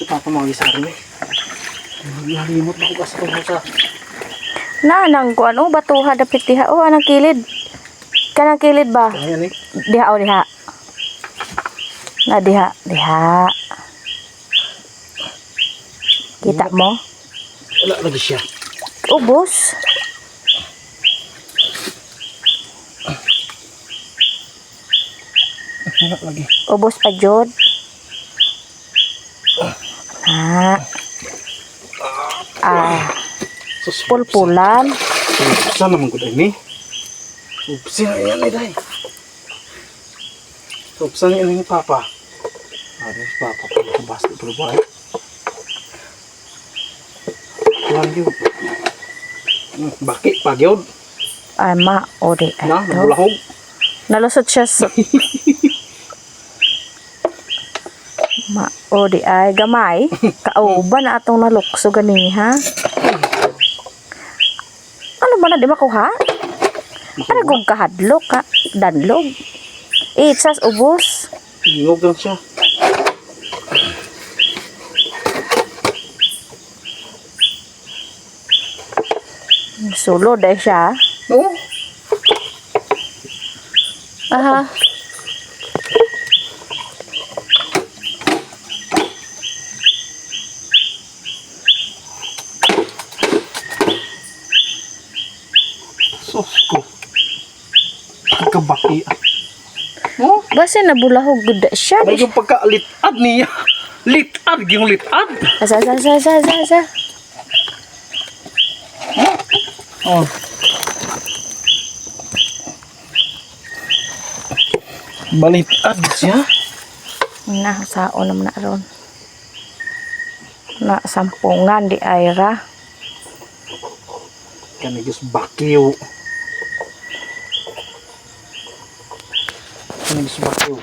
Papa mga gisari eh. Nalimot na ko sa itong sa. Na nang kuan oh, batuha dapit diha oh, anang kilid. Kanang kilid ba? Ayan eh. Diha oh, diha. Na diha, diha. Kita mo? Wala lagi siya. Ubos. Wala lagi. Ubos pa jud. Na. Ah, Sus, pulpulan. Upsa naman ko ni. Upsa na yan eh day. Upsa na yan ni Papa. Ano si Papa? Pagkabas na pala ba eh? Lang yun. Bakit? Pagyod? Ay ma, o di Na, ato. nabulahog. Nalusot siya sa Ma, o di ay gamay. Kauban na atong nalukso gani ha. Ano ba na di makuha? Ano kung kahadlok ka? Danlog. Itsas ubos. Ingog lang siya. Sulod ay siya. No? Aha. Sus ko. Pagkabaki. No? Basta nabulahog gud siya. May yung pagka-litad niya. Litad, yung litad. Asa, asa, asa, asa, asa, asa. Oh. Balitad siya. Na, sao naman na ron. Na, sampungan di ay ra. Kani Diyos bakyo. Kani Diyos bakyo.